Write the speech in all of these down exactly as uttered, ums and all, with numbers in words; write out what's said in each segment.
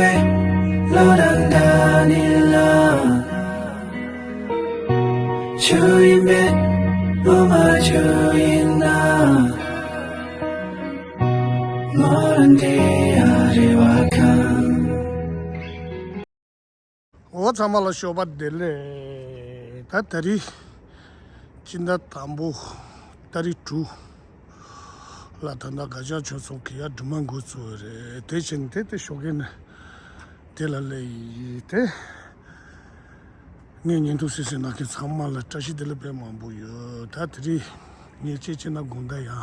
བློ་དང་འདྲ་ནི་ལ། ཆོས་ཡིན་པས་བློ་མ་ཆོས་ཡིན་ན། མོ་རང་དེ་ཡ་རེ་བ་ཁང་། འོ་ཚང་མ་ལ་ཞོགས་པ་བདེ་ལེགས། ད་ད་རེས་སྤྱི་ཟླ་དང་པོ་ཏ་རིག་དྲུག་ལ་ད་ལྟ་དགའ་ལྕག་ཆོས་ཚོགས་ཀྱི་ཡ་སྒྲོལ་མ་འགོ་བཙུགས་པ་རེད། དེ་བྱས་ནས་དེ་དེ་ཞོགས་ཀས་ནས་དེ་ལ་སླེབས་ཡིན། དེ་ངའི་བརྙན་ཐུང་གཟིགས་གཟིགས་གནང་མཁན་ཚང་མ་ལ་བཀྲ་ཤིས་བདེ་ལེགས་དཔེ་མང་པོ་ཡོད། ད་དེ་རིང་ངས་དཔྱད་བྱས་ན་དགོང་དག་ཡང་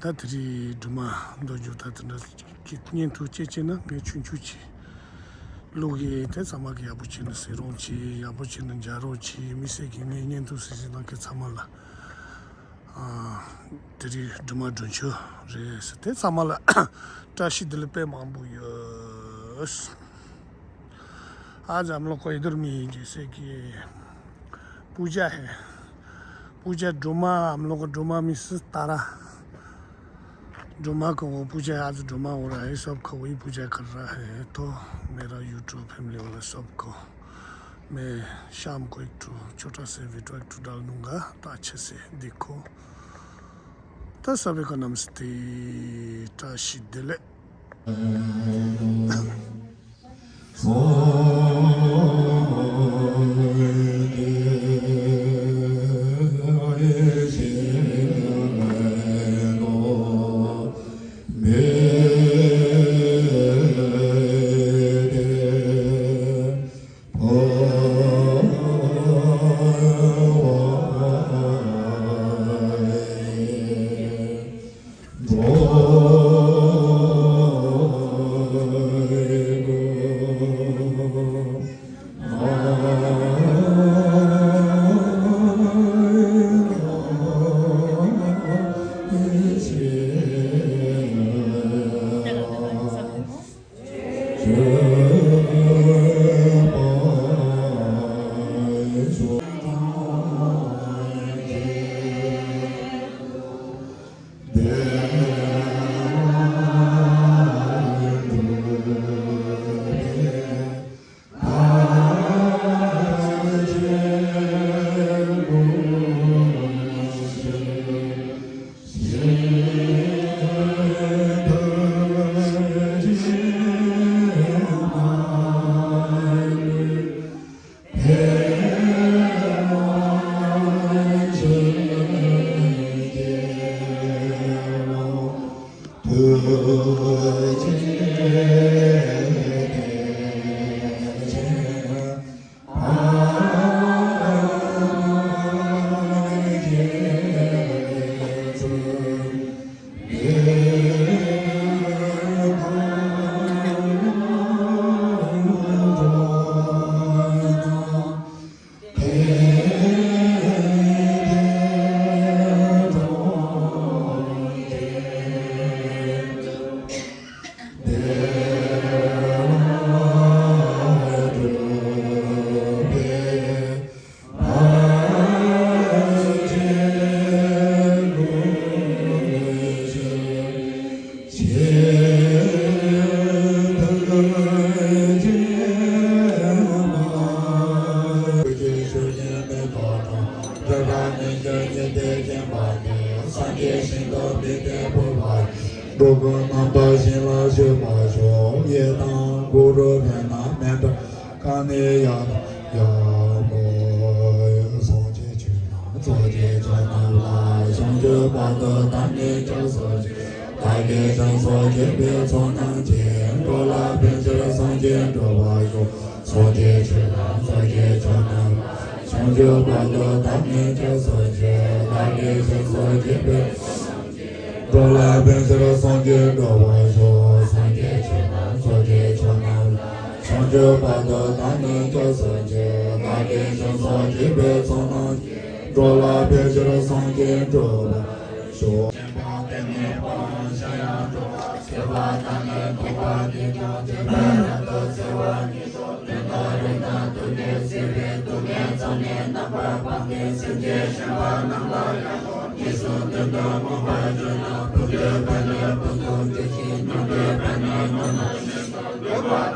ད་དེ་རིང་སྒྲོལ་མ་མདོ་རྒྱུད་ད་དེ་འདྲ་གི་བརྙན་ཐུང་དཔྱད་བྱས་ན་ངས་ཆུང་ཆུང་བྱས་བླུག་གི། དེ་ཚང་མ་གི་ཡག་པོ་བྱས་ནས་གཟིགས་རོགས་གྱིས། ཡག་པོ་བྱས་ནས་མཇལ་རོགས་གྱིས། དམིགས་བསལ་གྱི་ངའི་བརྙན་ཐུང་གཟིགས་གཟིགས་གནང་མཁན་ཚང་མ་ལ། དེ་རིང་སྒྲོལ་མ་སྒྲུང་ཆོས་རེད་ཟེར། དེ་ཚང་མ་ལ་བཀྲ་ཤིས་བདེ་ལེགས་དཔེ་མང་པོ་ཡོད། आज हम लोग को इधर में जैसे कि पूजा है, पूजा ड्रामा, हम लोग का ड्रामा में से तारा ड्रामा का वो पूजा है। आज ड्रामा हो रहा है, सबका वही पूजा कर रहा है। तो मेरा यूट्यूब फैमिली वाला सबको मैं शाम को एक ठो छोटा सा वीडियो एक ठो डाल दूंगा, तो अच्छे से देखो। तो सभी को नमस्ते, राशि दिले। འགྲོ་ཀུན་རྣམ་དག་ཞིང་ལ་སྤྱོད་པར་ཤོག་ཡི་དམ་གུ་རུ་ཕན་ན་མེ་ཏྲ་ཀ་ནི་ཡ་ཡ་མོ། སངས་རྒྱས་ཆོས་རྣམས་སངས་རྒྱས་ཆོས་རྣམས་ལ། བྱང་ཆུབ་བར་དུ་བདག་ནི་སྐྱབས་སུ་མཆི། བདག་གིས་ཀྱང་སངས་རྒྱས་པའི་ཚོགས་རྣམས་ཀྱིས། འགྲོ་ལ་ཕན་ཕྱིར་སངས་རྒྱས་འགྲུབ་པར་ཤོག་སངས་རྒྱས་ཆོས་རྣམས་སངས་རྒྱས་ཆོས་རྣམས་ལ། བྱང་ཆུབ་བར་དུ་བདག་ནི་སྐྱབས་སུ་མཆི། བདག་གིས་ཀྱང་སངས་རྒྱས་པའི། འགྲོ་ལ་ཕན་ཕྱིར་སངས་རྒྱས་འགྲུབ་པར་ཤོག་སངས་རྒྱས་ཆོས་རྣམས་སངས་རྒྱས་ཆོས་རྣམས་ལ། བྱང་ཆུབ་བར་དུ་བདག་ནི་སྐྱབས་སུ་མཆི། བདག་གིས་ཀྱང་སངས་རྒྱས་པའི་ཚོགས་རྣམས་ཀྱིས། འགྲོ་ལ་ཕན་ཕྱིར་སངས་རྒྱས་འགྲུབ་པར་ཤོག་སྤྱན་དང་དེ་ནས་སྤང་བྱ་ཡང་འགྲོ་བ་སྐྱེ་བ་དང་ནི་སྡུག་བསྔལ་ཉིད་ཀྱང་ཇི་ལྟར་རབ་ཏུ་བསལ་བ་ཉིད་དོ། ལུས་དང་རིགས་དང་དུས་ནས་སྲིད་པའི་སྡུག་བསྔལ་ཚང་ནས་རྣམ་པར་སྤངས་ཏེ། སེམས་ཅན་གཞན་པ་རྣམས་ལ་ཡང་དག་གི་གསུང་དོན་དུ་མངོན་པར་བརྗོད་ན། ཕུང་པོའི་བར་ནས་ཕུང་པོར་འགྱུར་ཞིང་། རྣམ་པའི་བར་ནས་རྣམ་པར་སྨིན་ཏོ། ལུས་པ་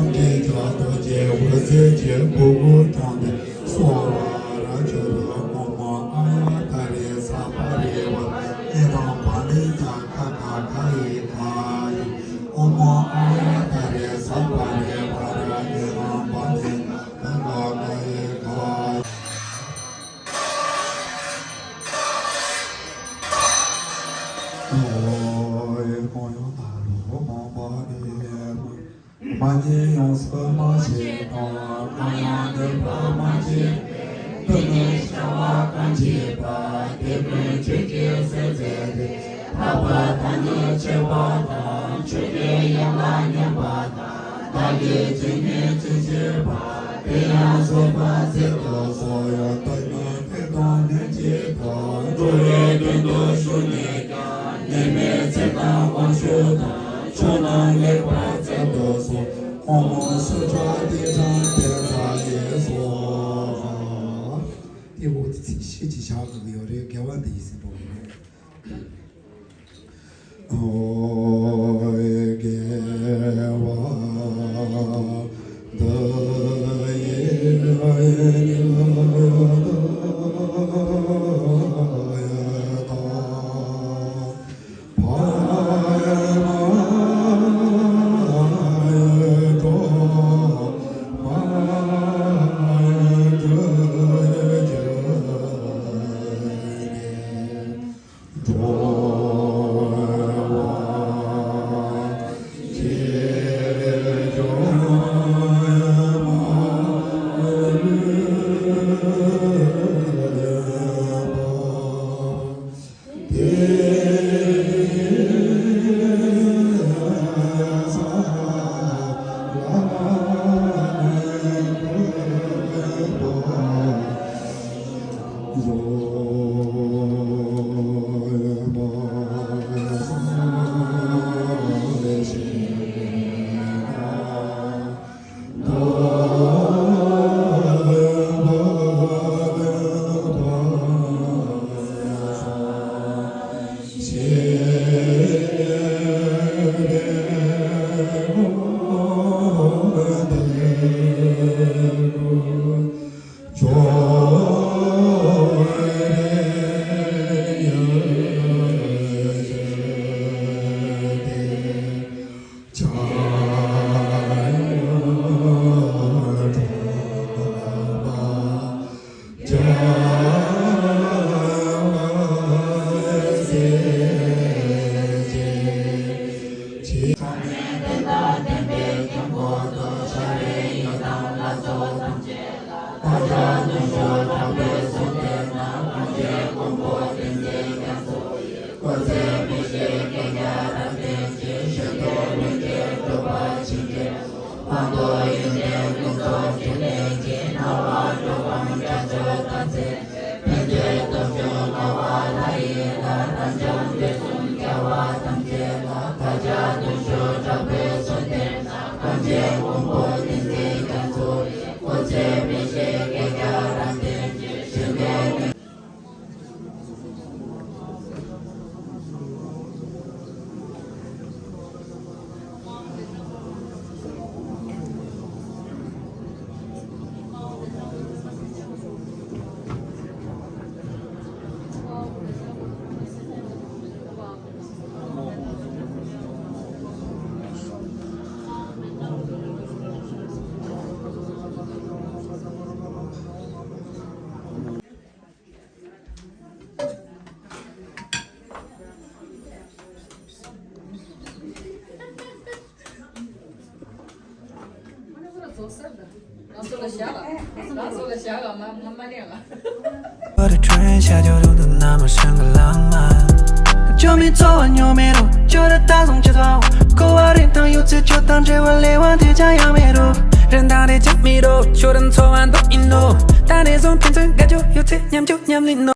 ཐམས་ཅད་ཀྱང་རྡོ་རྗེ་འོད་ཟེར་གྱི་སྤུ་གུ་དྲངས་ཏེ་གསོལ་བར་ཞུ། ཨོཾ་ཨཱརྱ་དྷ་རེ་སརྦ་རེ་བྷ་ར་ཨེ་ཏཾ་པཱ་ལི་ཙྪ་ཀ་ཏ་ག་ཡེ་ག་ཡེ། ཨོཾ་ཨཱརྱ་དྷ་རེ་སརྦ་རེ་བྷ་ར་ཨེ་ཏཾ་པཱ་ལི་ཙྪ་ཀ་ཏ་ག་ཡེ་ག་ཡེ། ཨོ་ཡེ་ཀོང་ཡོ་ད་རོ་མོ་པ་ཨེ་མ། མ་ཉེས་ཡོངས་སུ་མ་བྱས་དང་། གང་ཡང་ནུས་པ་མ་བྱས་པས། དེ་ནས་བྱ་བ་གང་བྱས་པ། དེ་ཀུན་ཆོས་ཀྱི་སྲོལ་འཛིན་ཏེ། འཕགས་པ་ཐ་སྙད་ཆོད་པ་དང་། ཆོས་ཀྱི་དབྱིངས་ལ་མཉམ་པ་དང་། བདག་གིས་ཇི་སྙེད་ཅི་བྱས་པ། དེ་ཡང་བཟོད་པ་ཚད་དུ་གསོལ། ཡང་དག་པའི་ཐོག་ནས་ཇི་ལྟར། འགྲོ་བའི་དོན་དུ་ཞུགས་ནས་ཀྱང་། ཉེས་མེད་ཚིག་དང་དབང་ཕྱུག་དང་། ཆོས་རྣམས་ལེགས་པར་སྩལ་དུ་གསོལ། ཨོཾ་སུ་ཏྲ་ཏཱིཿྱ་ཏེ་ཛ་ཡེ་སྭཱ་ཧཱ། དེ་འོ་དེ་ཚིག་ཤད་ཅིག་བཞག་དགོས་ཀྱི་ཡོད་རེད། དགེ་བ་འདི་ཡིན་ཟེར་འགྲོ་གི་རེད། ཨོ་དགེ་བ་འདི་ཡིས་ང་ཚོ་ལ་བཞག་ལ། ང་ཚོ་ལ་བཞག་ལ། མ་མ་མ་ལེན་ལ། བར་དྲན་བྱ་རྒྱུ་རུ་དུ་ན་མ་ཤང་གི་ལང་མ། ཅོ་མི་ཚོ་བ་ཉོ་མེ་རོ་ཅོ་ར་ད་སོང་ཅི་ཐོ། ཀོ་བ་རིན་ཐང་ཡོད་ཚེ་ཅོ་དང་འབྲེལ་བ་ལེ་བ་དེ་ཅང་ཡང་མེ་རོ། རིན་ཐང་རེ་ཅང་མེ་རོ་ཅོ་ར་ཚོ་བ་འདོག་ཡིན་ནོ། ད་རེ་ཟོང་ཕན་ཚུན་དགའ་ཅོ་ཡོད་ཚེ་མཉམ་ཅོ་མཉམ་ལིན་ནོ།